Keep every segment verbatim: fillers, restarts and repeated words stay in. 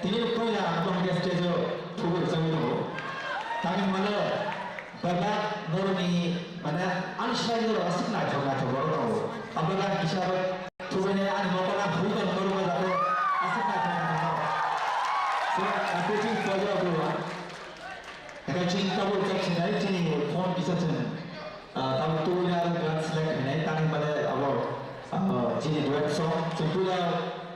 Tini puila ang tong ke stage o thubui rwchapwi tongo. Tangwi mano bebak norokni mane ani slai norok aswk naithok naithok borok tongo. Abo bebak kisa bai thubainai ani mokol ang hoi tong norok bai jato aswk naithok naithok. So, uh, coaching pleasure everyone. Eka chini tabuk chak sinai chini phone kisa chwng. Ah, tamo tubui na gan select hinai tangwi mane abo, ah, chini duet song. Chwng puila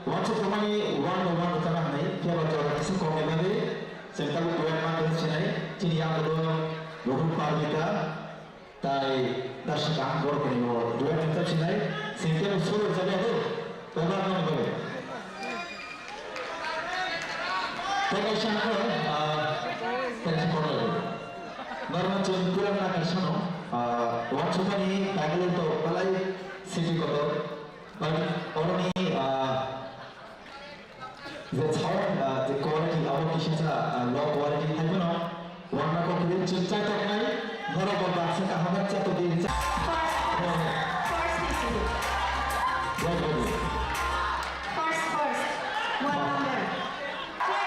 uansuk tongmani one by one rwchapna hinwi, phiya ba jora kisa kokni bagwi chwng tabuk duet man rwchapna sinai. Chini yang dolo Rohit Parmita tai Darshika ang borokni o duet rwchapna sinai. Chwng tei solo rwchapya do. Pebak nang bagwi. Tei kaisa ang, ah, kaisa kotor. Norma chwng puila na kaisa no, ah, uansukmani Bangalore to palai city kotor. But oroni, ah, je sound, ah, je quality, abo kisa sa, ah, low quality hai phano. Wngna kok kwrwi chwng chai toknai, norok bo baksa kaham bai chato di cha. First, first, first issue. First, first. One number. Number.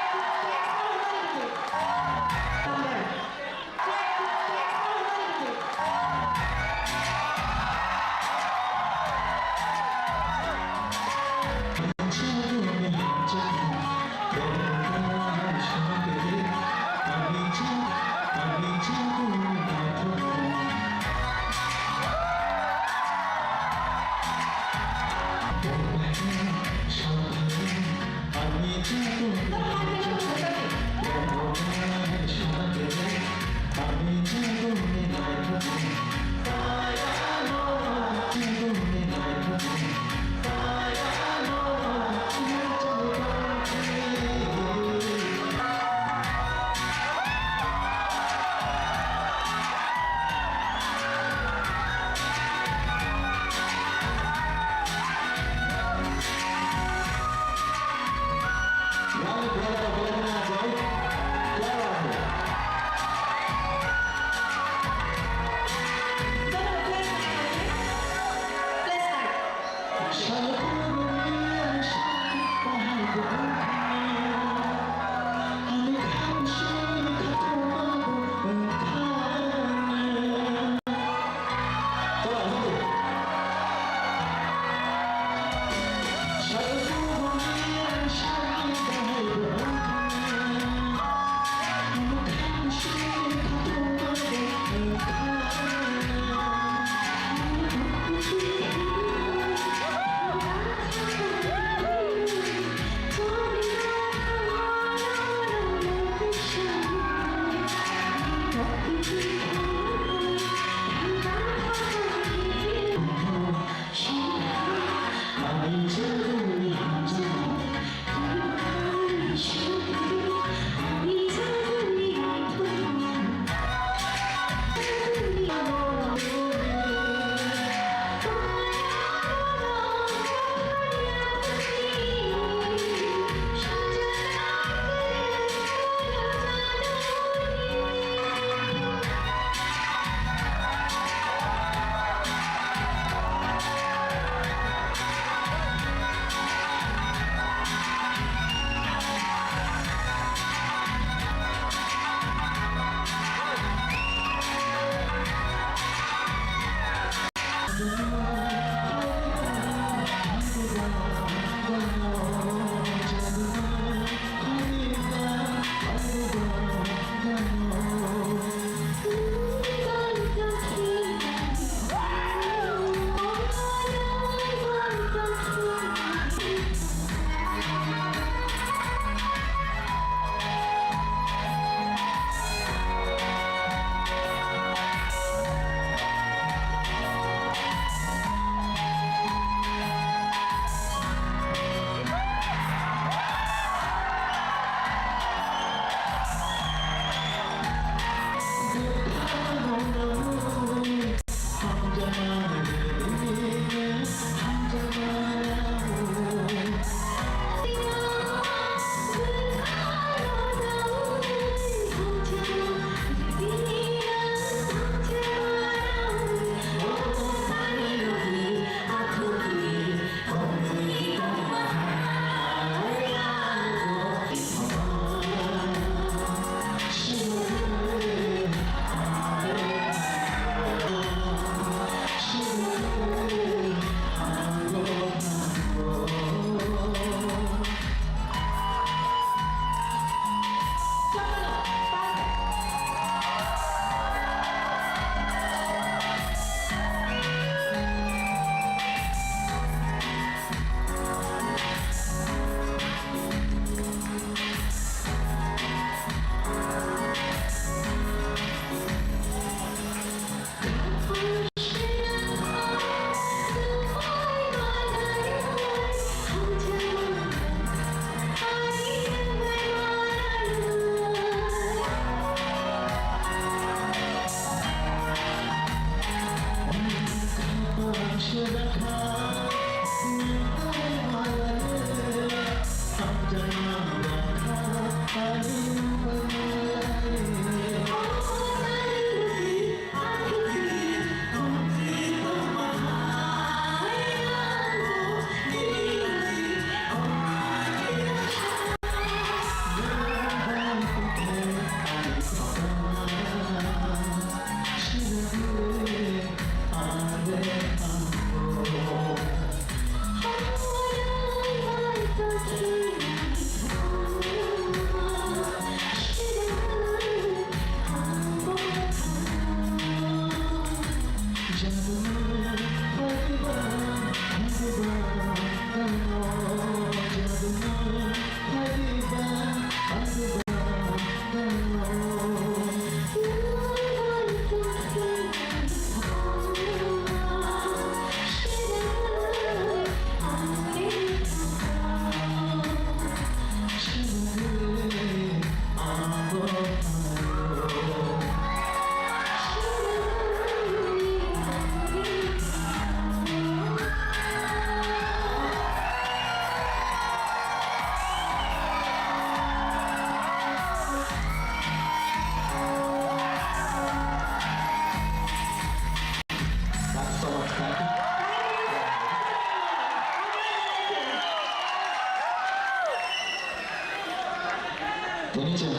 Tini chwng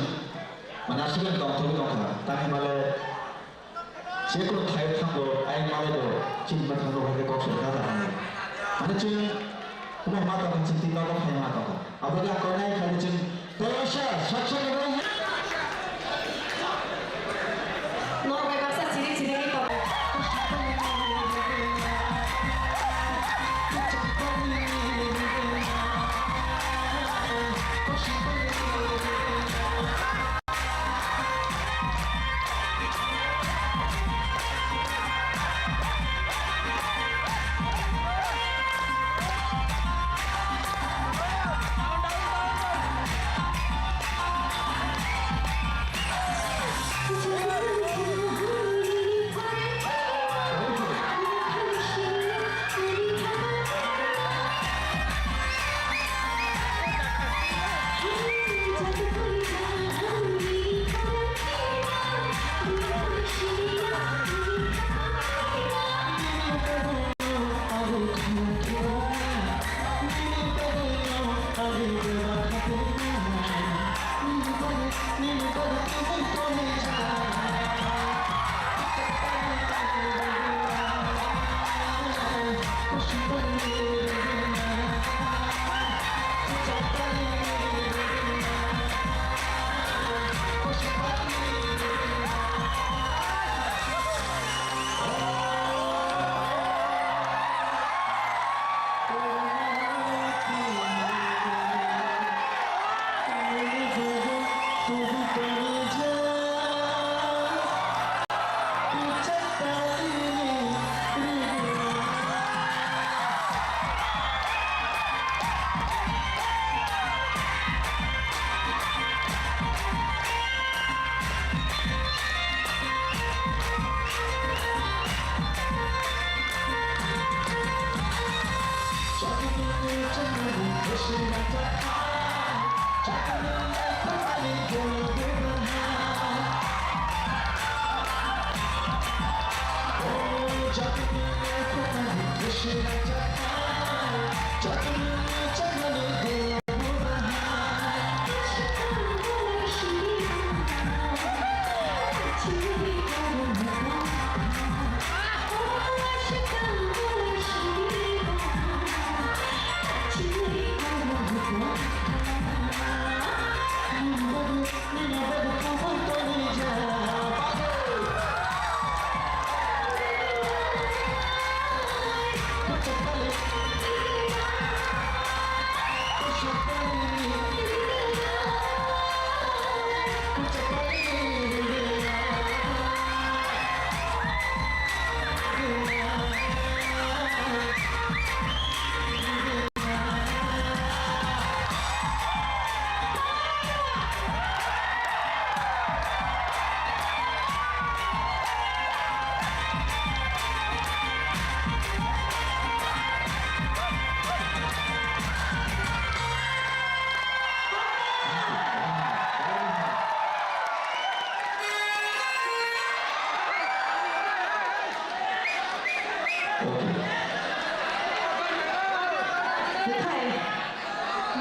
mane aswk tongthokgwi tongkha, tamni male je kunu thaio thango, ayang malaibo chini mwkhang rok hai khe kok soi kha da. Mane chwng omo ma tongkha, chwng tini nogo phai ma tongkha. Abo khe ang kok nai kha chwng tei waisa sak sak ni bai. Norok bai baksa chiri chiri ri tongo.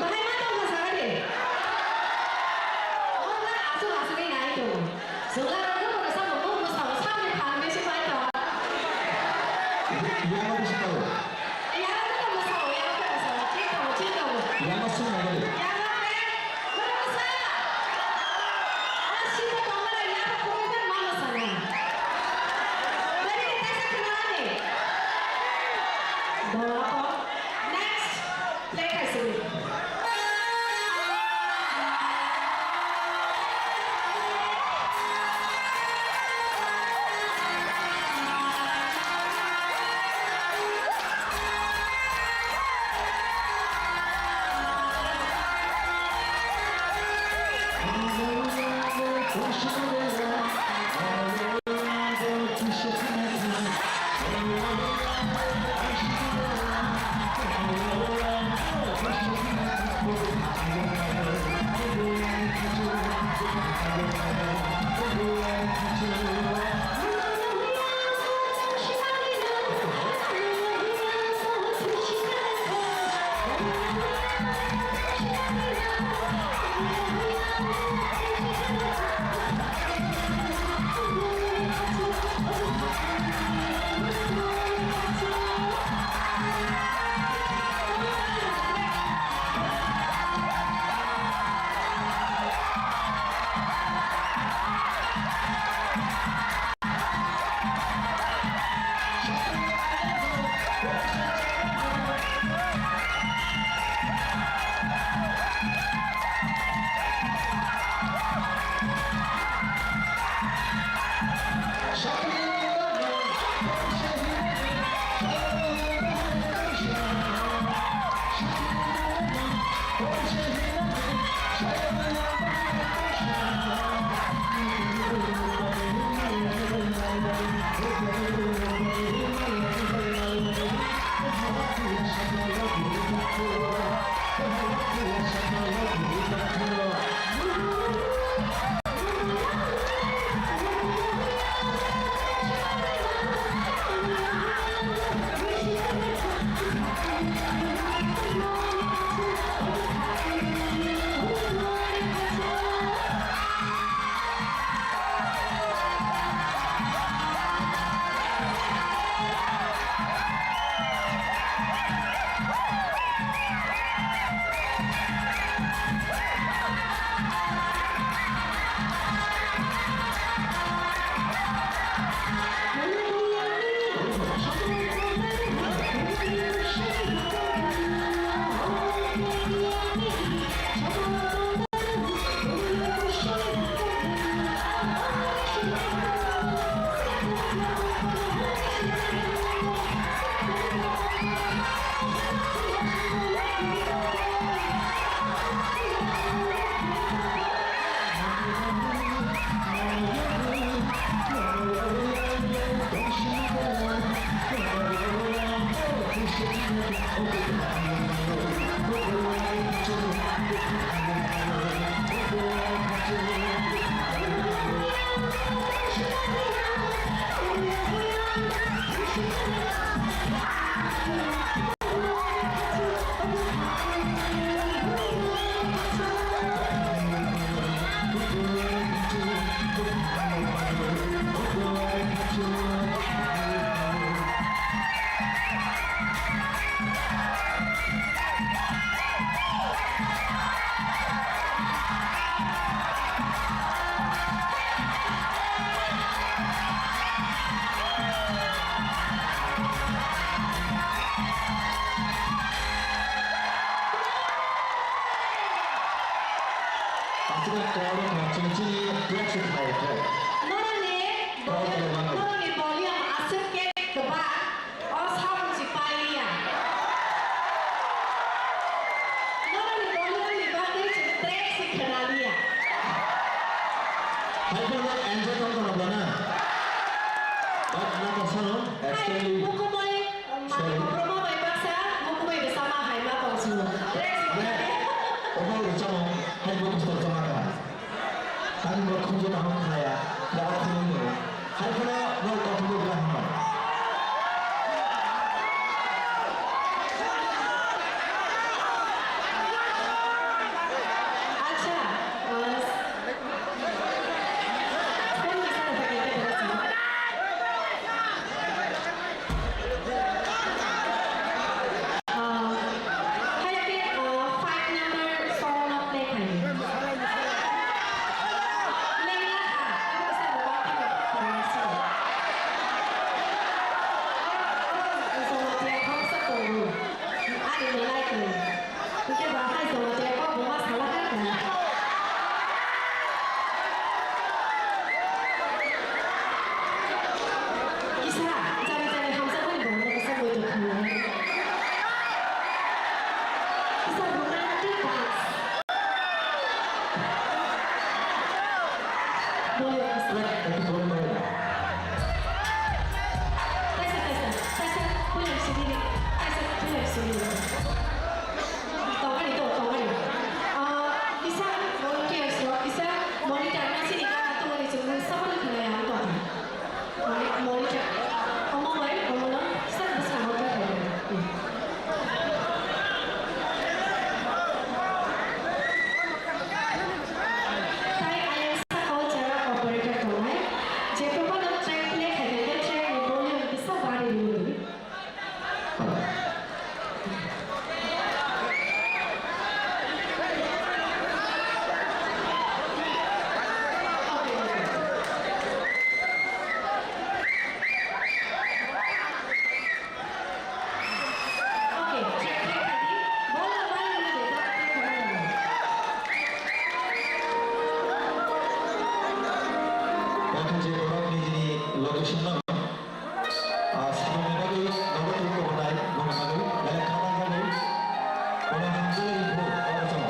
Bahai ma tongkha saka de. Hokna aswk aswk wngwi nai tongo. Chwla rok joto no samung bo mwsao samni phan besi pai tong. Yama bisi tong. Yama joto mwsao, yama khe mwsao. Thik tongo, thik tongo. Yama sung nai. Yama khe mwsa. Aswk tongmani yama khe ma mwsa nai. Tari ni kaisa khna ani. Dola ko. Next. Play khai sini. Aswk khe kwrwngno kha chwng chini track se khlai khe. Norokni volume, norokni volume aswk khe kwbang, o sound se pailiya. Norokni volume ni bagwi chwng track se khwnaliya. Hai phano enjoy tong tong bana. But na kasano extremely. Hai, bukumai. Sorry. Roma bai baksa, bukumai bwsa ma hai ma tong sio. Obo rwchapmung hai bo bwsajak ma kha. Tani bo khunju tamo khlaiya, ya o khunju no. Hai kheno bo kothok bo hambai. Acha, uh, Ah, hai khe, ah, five number song no play khaidi. Lengla kha, ang kisa bo ma thangwi khainai se. Oro, oro, Jamatia khoroksa tongo. Ani belai kwrwi. Hwnkhe ba hai Jamatia kok bo ma sala kha kha. Kisa, jani jani hamjakmani borokno kisa moito khangnai. Kisa romantic dance. Bolero kisa. Taisa, taisa, taisa, puila simi, taisa, puila simi. Tongmani to, tongmani. Ah, kisa volunteers rok, kisa monitor, masini gana tongmani chwng saboni khwnai ang tong. Monitor, omo bai, omo no, kisa bwskango tongmani. Tai ayang saka o chara operator tongnai. Jephru phano track play khaikha khe track ni volume kisa bari rwdi. Location no. Ah, samungni bagwi nogo twi kobonai, bongni bagwi belai kha bagwi, bono hamjakgwi bo oro tongo.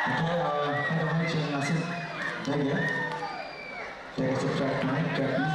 Oke, eh, hai, hai, cheng asik. Thank you. Thank you, subscribe to my channel.